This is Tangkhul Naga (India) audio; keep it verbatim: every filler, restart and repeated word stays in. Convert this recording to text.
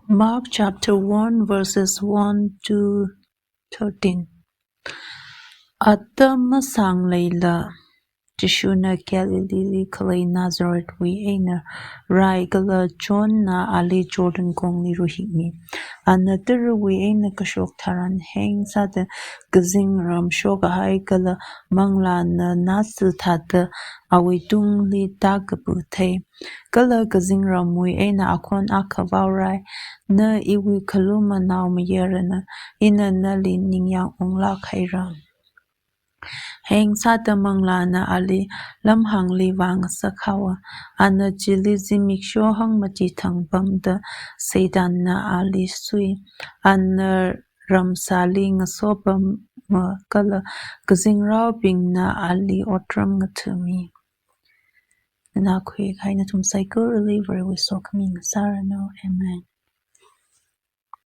Mark chapter one, verses one to thirteen. Atam masāngleila Jishuna Galilee li khalei Nazarethwui eina rai kala Johnna ali Jordan kongli ruhikmi. Ana tarawui eina kashok tharan heng sāda kazingram shokahai kala manglāna nasi thāda awui tungli tākapu thei. Kala kazingramwui eina akhon akha vaorai, "Na iwui khalum anaomayarana, ina nali ningyāng unglāk haira." Heng sāda manglāna ali lamhāngli vāngasak haowa. Ana chili zimiksho hangmati thangpamda Satanna ali sui. Ana ramsāli ngasopama kala kazingraobingna ali otram ngathami. Nganākhui kahai nathum saikorali Varewui sokhami ngasāranu. Amen.